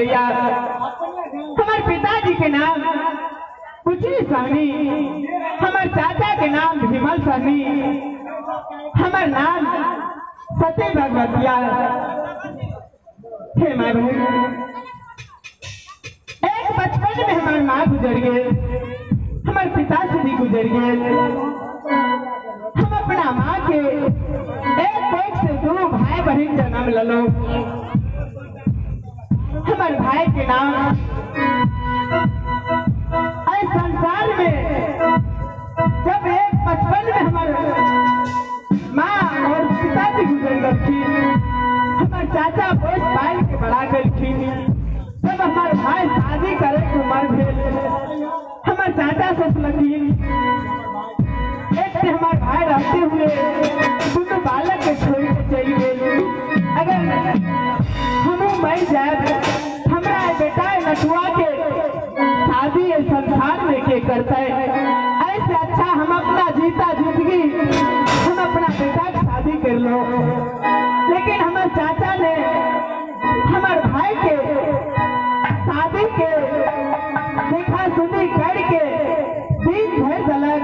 करैया। हमारे पिताजी के नाम पुची सहनी, हमारे चाचा के नाम भीमल सहनी, हमार नाम सती भगवतिया। हे my बहन, एक बचपन में हमारे माँ गुजर गए, हमारे पिताश्री गुजर गए। हम अपना माँ के एक कोख से दो भाई बहन जन्म ललो। हमारे भाई के नाम इस संसार में जब एक बचपन में हमारे माँ और पिताजी गुजर गए, हमारे चाचा बोझ पाल के बड़ा गलखिन। जब हमारे भाई शादी करे के उम्र भेल, हमारे चाचा सोचलखिन एक से हमारे भाई रहते हुए दोनों बालक के छोड़ के चली गए। अगर हम मर जाए, हमारा बेटा नटुआ के शादी संसार में के करते, ऐसे अच्छा हम अपना जीता जिंदगी हम अपना बेटा की शादी कर लो। लेकिन हमारे चाचा ने हमारे भाई के शादी के देखा सुनी करके दिन भर दलक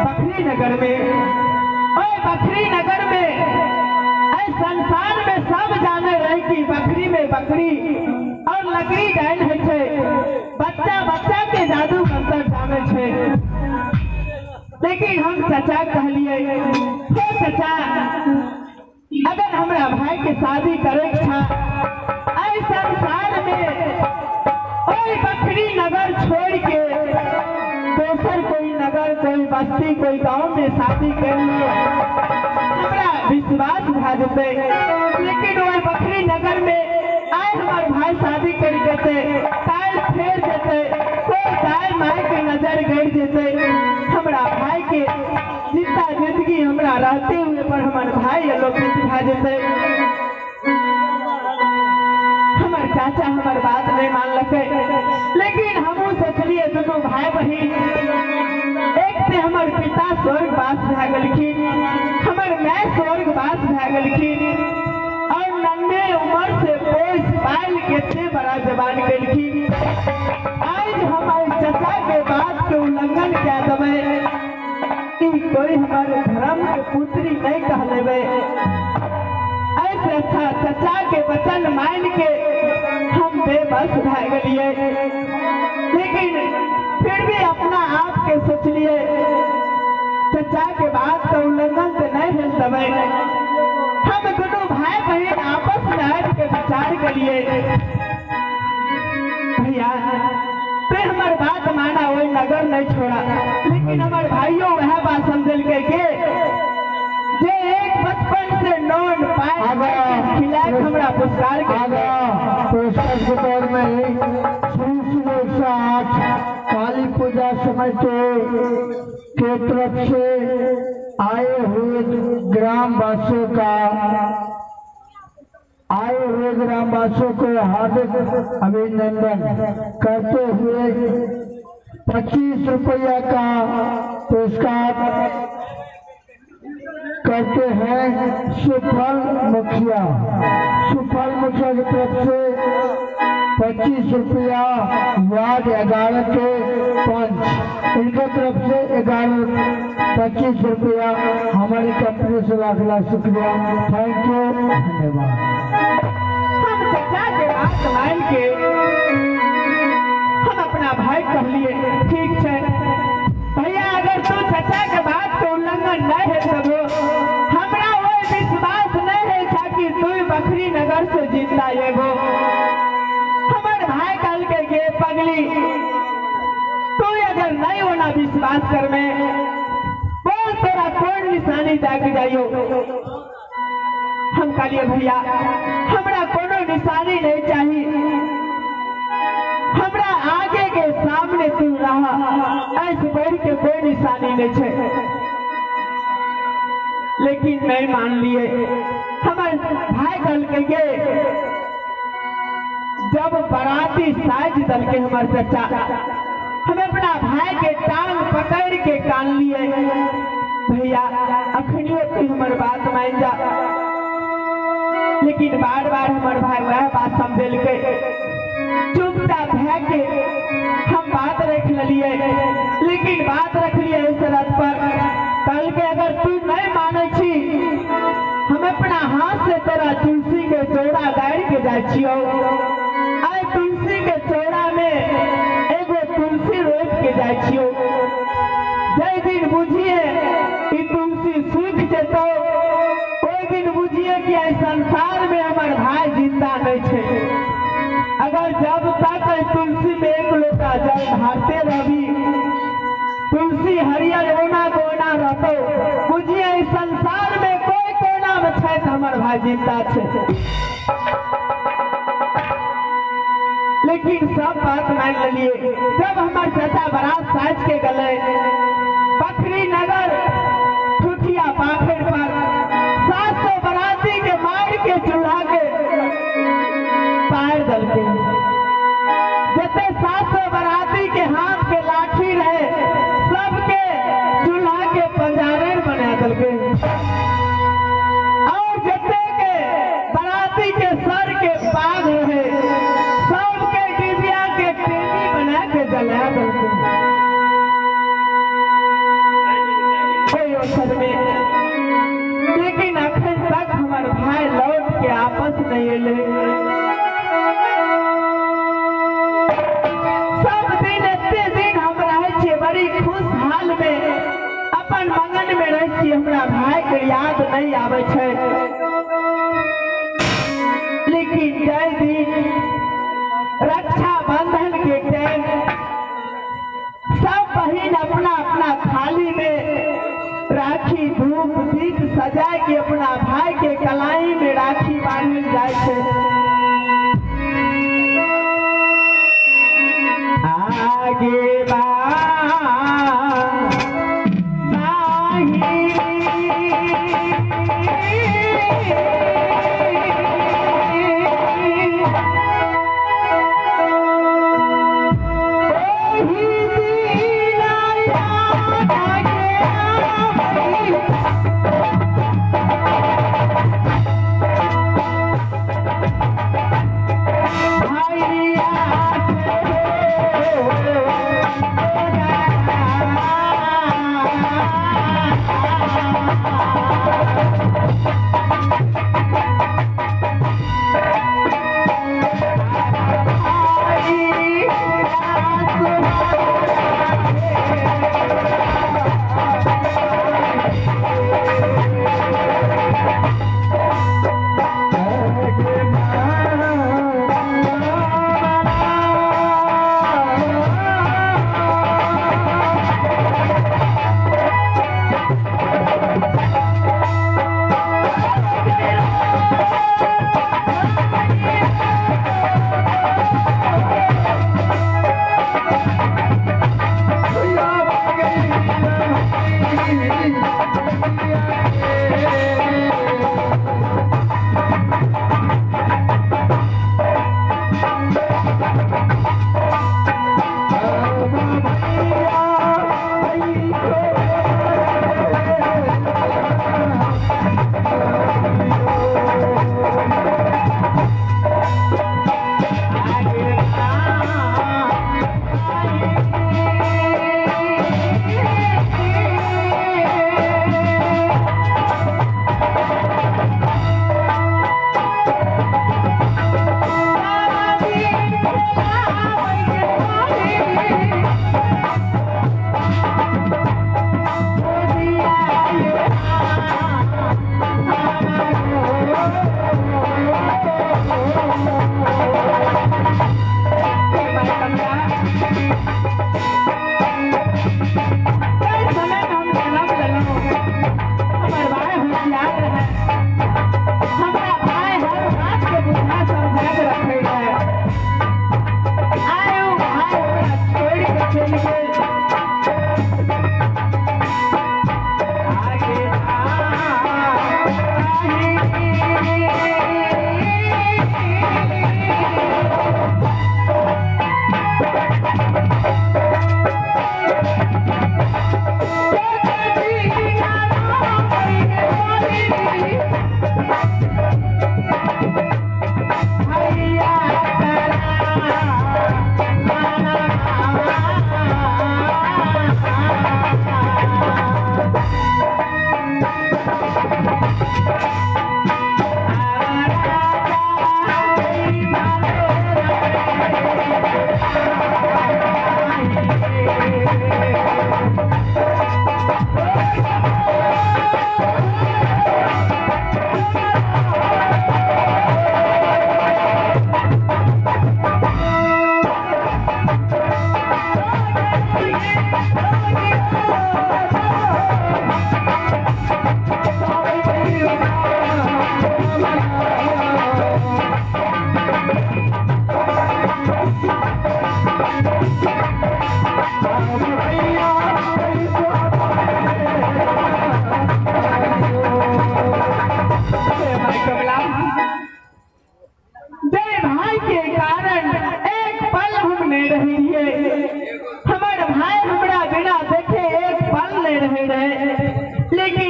बखरी नगर में। और बखरी नगर में ऐ संसार में सब जाने रहे कि बकरी में बकरी और लकड़ी डाइन है छे, बच्चा बच्चा के जादू मंत्र जाने छे। लेकिन हम चाचा कहलिए, हे चाचा, अगर हमरा भाई के शादी करे छा ऐ संसार में ओए बकरी नगर छोड़ के दोसर कोई नगर, कोई बस्ती, कोई गांव में शादी कर लो, हमरा विश्वास भा जते। लेकिन वह बकरी नगर में आए हमारे भाई शादी कर देते, ताल फेर देते, कोई दाई माई के नजर गड़ देते। हमरा भाई के जितना जिंदगी हमरा रहते हुए पर हमारे भाई अलोपित भा जते। हमारे चाचा हमारे बात नहीं मान लके, लेकिन हम सोचलिए दोनों भाई बहन एक से हमारे पिता स्वर्गवास भा गेलखिन, हमारे my स्वर्गवास भा गेलखिन और नन्हे उम्र से पोस पाल के बड़ा जवान गेलखिन। आज हमारे चाचा के बात के उल्लंघन क्या दबे, कोई हमारे धर्म के पुत्री नहीं कह लेवे। ऐसे अच्छा चाचा के वचन मान के हम बेबस भा गेलिए। लेकिन फिर भी अपना आप के सोचलिए चाचा के बात का उल्लंघन तो नहीं भेल दबे। हम दोनों भाई बहन आपस में आबि के विचार करिए, भैया ते हमार बात माना, वही नगर नहीं छोड़ा। लेकिन हमारे भाइयों वह बात समझल के जे एक बचपन से नॉन पाए खिला के हमरा पुरस्कार के पुरस्कार के तौर में श्री श्री 108 काली पूजा समिति के तरफ से आए हुए ग्रामवासियों का आए हुए ग्रामवासियों को हार्दिक अभिनंदन करते हुए 25 रुपया का पुरस्कार करते हैं सुफल मुखिया। सुफल मुखिया की तरफ से 25 रुपया वार्ड 11 के पंच इनके तरफ से 11 25 रुपया हमारी कंपनी से लाख लाख शुक्रिया, thank you, धन्यवाद। हम चाचा के बात मान के हम अपना भाई कहलिए, ठीक है भैया, अगर तू चाचा के बात के उल्लंघन नहीं है तब हमरा वो विश्वास नहीं है था कि तू बकरी नगर से जिंदा एगो। हमारे भाई कल के गे पगली, तू अगर नहीं होना विश्वास कर में बोल तेरा कौन निशानी जाके जाइयो। हम कहलिए भैया हमरा कोनो निशानी नहीं चाहिए, हमरा आगे के सामने तू रहा, ऐसे बढ़ के कोई निशानी नहीं छे। लेकिन नहीं मान लिए। हमारे भाई कल के गे जब बराती साज दल के हमारे चचा हम अपना भाई के टांग पकड़ के कान लिए, भैया अखनियो तू हमारे बात मान जा। लेकिन बार बार हमारे भाई वह बात समझल के चुपचाप भए के हम बात रख लेलिए, लेकिन बात रखलिए इस शरत पर। कल के अगर तू नहीं माने छी, हम अपना हाथ से तोरा तुलसी के चौड़ा गाड़ के जाय छियो। आइ तुलसी के चौड़ा में एगो तुलसी रोप के जाय छियो। जै दिन बुझिए ई तुलसी सूख जेतो, ओहि दिन बुझिए कि एहि संसार में हमर भाई जिंदा नहीं छे। अगर जब तक तुलसी में एक लोटा जल ढारते रही, तुलसी हरियर ओना कोना रहतो, बुझिए इस संसार में कोई कोना में छै त हमर भाई जिंदा छे। लेकिन सब बात मान लेलिए। जब हमार चाचा बारात साज के गले बखरी नगर ठुठिया पाखर पर 700 बाराती के मार के चूल्हा के पार दलके। जते 700 बाराती के हाथ के लाठी रहे, सबके चूल्हा के पंजारे बना दलके। और जते के बाराती के सर के पाग रहे, सबके डिबिया के टेनी बना के जला दलके। अवसर में लेकिन अखन तक हमार भाई लौट के आपस नहीं एले। सब दिन एते दिन हम रहे छियै बड़ी खुश हाल में, अपन मगन में रहे छियै, हमरा भाई के याद नहीं आवे छै। लेकिन जय दिन रक्षाबंधन के टाइम सब बहिन अपना अपना थाली में राखी धूप दीप सजा के अपना भाई के कलाई में राखी बांधल जाय छै। आगे भाई।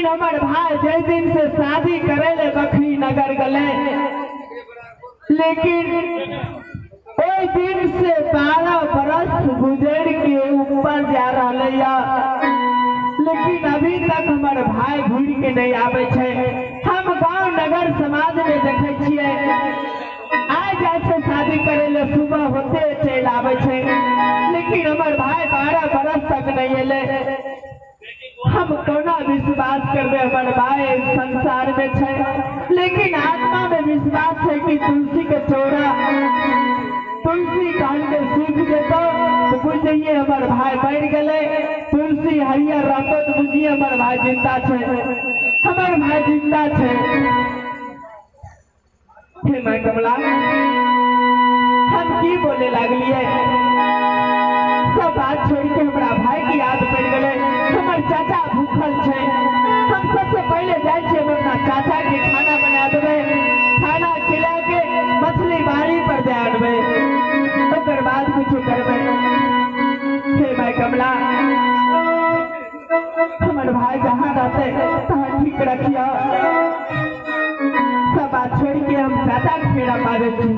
लेकिन हमर भाई जे दिन से शादी करे ले बखरी नगर गले, लेकिन ओई दिन से 12 बरस गुजर के ऊपर जा रहा या, लेकिन अभी तक हमार भाई घूर के नहीं आवे छे। हम गांव नगर समाज में देखे छिए आ जाए छे शादी करे ले, सुबह होते चल आवे छे, लेकिन हमार भाई 12 बरस तक नहीं एले। हम कोना विश्वास करबे हमार भाई संसार में छे, लेकिन आत्मा में विश्वास है कि तुलसी के चौरा तुलसी कान के सूख जेतो तो बुझिए हमार भाई मर गए, तुलसी हरियर रहतो तो बुझिए हमार भाई जिंदा छे, हमार भाई जिंदा छे। हे मां कमला, हम की बोले लागलिए, सब बात छोड़ के हमरा भाई की याद पड़ गए। हमार चाचा भूखल छे, हम सबसे पहले जाए छे हम अपना चाचा के खाना बना देवे, खाना खिला के मछली बाड़ी पर दे आनबे, ओकर बाद कुछ करबे। हे माय कमला, हमार भाई जहाँ रहते तहाँ ठीक रखियो। सब बात छोड़ के हम चाचा के फेरा पावे छी।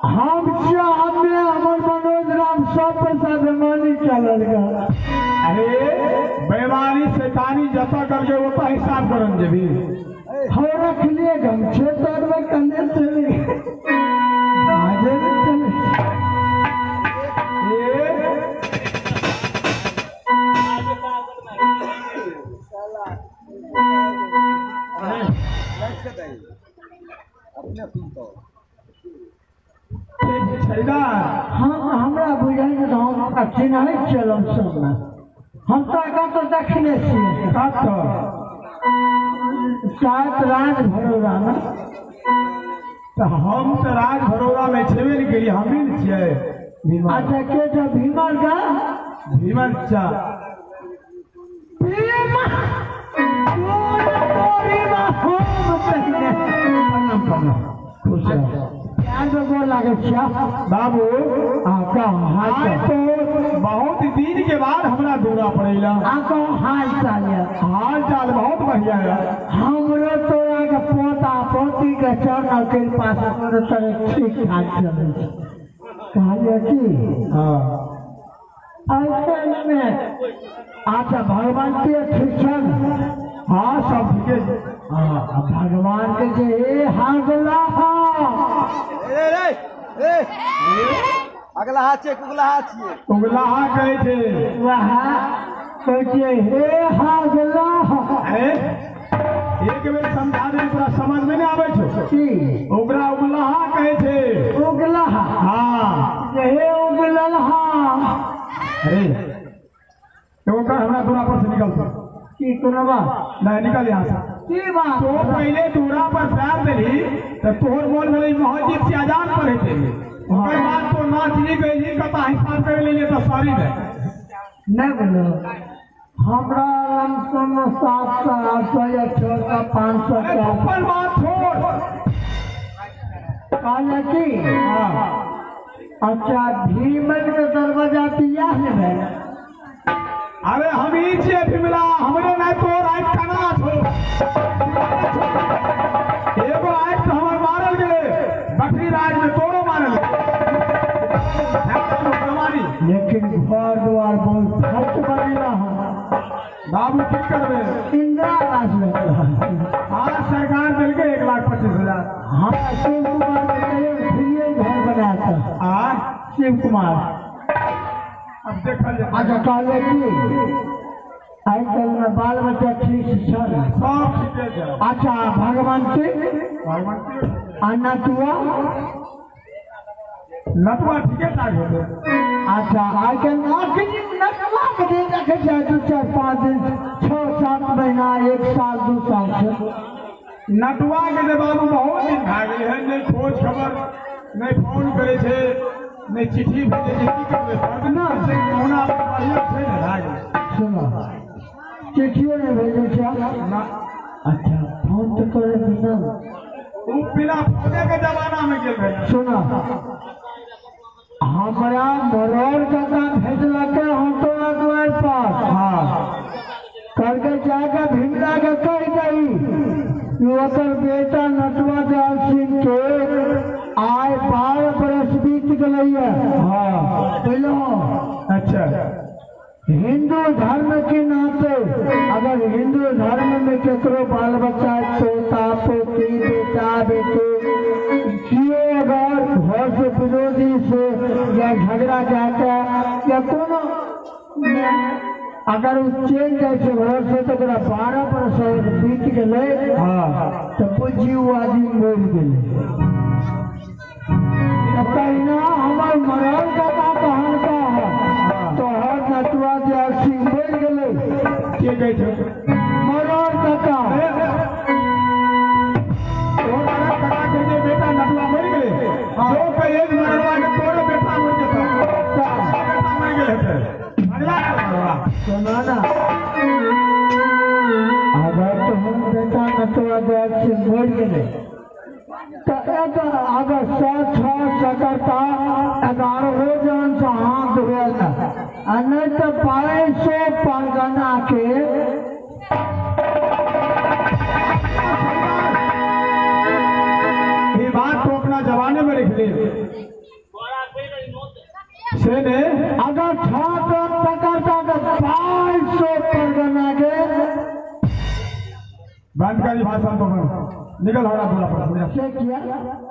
हम हमर मनोज राम सब पैसा बेमानी। निकालल गा। अरे बेईमानी शैतानी जता करके ओतऽ हिसाब करन जेबी। हो रख लिए गमछे तर में कंधे चले आजे में चले। ए हम हमरा बुझाइ छै हम चिन्है छियै लमसममे, हम तऽ कतऽ देखने छियै। कतऽ? शायद राज भरोड़ामे। तऽ हम तऽ राज भरोड़ामे छेबे नहि केलियै, हमही ने छियै। अच्छा के छै भीमल का? भीमल चा। प्रणाम प्रणाम, खुश रह। गोर लागै छियै बाबू। हाल तो बहुत दिन के बाद हमरा दौरा पड़ैला। हाल चाल? हाल चाल बहुत बढ़िया है। हमरो तोरा के पोता पोती के चरण कृपा से तरह ठीक ठाक चलै छै। कहलियै की? हाँ। ऐसे में अच्छा भगवान के ठीक छै? हाँ सब ठीके छै। हाँ भगवान के जे हागला अगला हाथ छियै, उगला हाथ छियै। उगला हाथ कहै छै। वएह कहै छै हे हागला। अरे एक बेर समझा दे तोरा समझ में नहि आबै छौ। की? ओकरा उगलाहा कहै छै। उगलाहा? हाँ। हे उगलहा। अरे एगो कर हमरा दूरा पर से निकल। की कोनो बात? नहीं निकल यहाँ से। की बात? तो पहले दूरा पर पैर देली तो तोहर मोन भेलै मस्जिद से अजान पढ़े थे। ओकर बाद तो नाचनी गई कता हिसाब कर लेलिए तो सॉरी ने नहीं बोलो। हमरा लमसम 700 800 या 600 500 अपन बात छोड़। कहले की? हाँ। अच्छा भीमन के दरवाजा बियाह ने भेल? अरे हम ही छियै भीमला, हमरे नहीं तोर आँखि कना छौ। एगो आँखि तो हमर मारल गेलै बकरी राज में, तोरो मारल गेलै। लेकिन घर द्वार बहुत खर्च बनेला है बाबू। की करबै? इंदिरा आवास में आज सरकार देलकै 1,25,000। हाँ शिव कुमार के घर बनाया आ शिव कुमार। अब देखल जाए। अच्छा कहले की आइ काल्हि में बाल बच्चा ठीक से छल? सब ठीके छै। अच्छा भगवान के आ नटुआ? नटुआ ठीके ठाक हेतै। अच्छा आइ काल्हि नटुआ के दिन देखै छै 2 4 5 दिन 6 7 महीना 1 साल 2 साल से। नटुआ के जे बाबू बहुत दिन भए गेलै हन, नहि खोज खबर, नहि फोन करै छै, नहि चिट्ठी भेजै छै। की करबै? ना कहुना बढ़िआँ छै ने भए गेलै। सुनो चिट्ठियो नहि भेजै छै? ना। अच्छा फोन तऽ करै ना। ओ बिना फोने के जमाना में गेल रहै। सुनो हमरा मरोड़ काका भेजलकै हम तोरा द्वार पर। हाँ। करके जाके भीमला के कहि दही कि ओकर बेटा नटुआ दयाल सिंह के आइ 12 बरस बीत गेलैए। हाँ। बुझलहो? अच्छा। हिंदू धर्म के नाते अगर हिंदू धर्म में केकरो बाल बच्चा पोता पोती बेटा बेटी कियो अगर घर से विरोधी से या झगड़ा जाके या कोनो अगर उ चलि जाइ छै घर से तो 12 बरस बीत गेलै। हाँ। तो बुझी ओ आदमी मरि गेलै। तहिना हमर मरल काका कहलका तोहर नटुआ दयाल सिंह मरि गेलै। के कहै छै? मरल काका। तोहर मरल काका के जे बेटा नटुआ मरि गेलै। जो कहिए मरलवा के तोरे बेटा मरि जेतौ। बेटा मरि गेल हेतै। अगला सुना ना अगर तोहर बेटा नटुआ दयाल सिंह मरि गेलै तो अगर 100 6 सकरता 11 जन से हाथ धोएल आ नहीं तो 2200 परगना के ये बात तो अपना जमाने में लिख ले से ने। अगर 6 तक भाषण तो कर। निकल हरा दूरा पर से। से किया?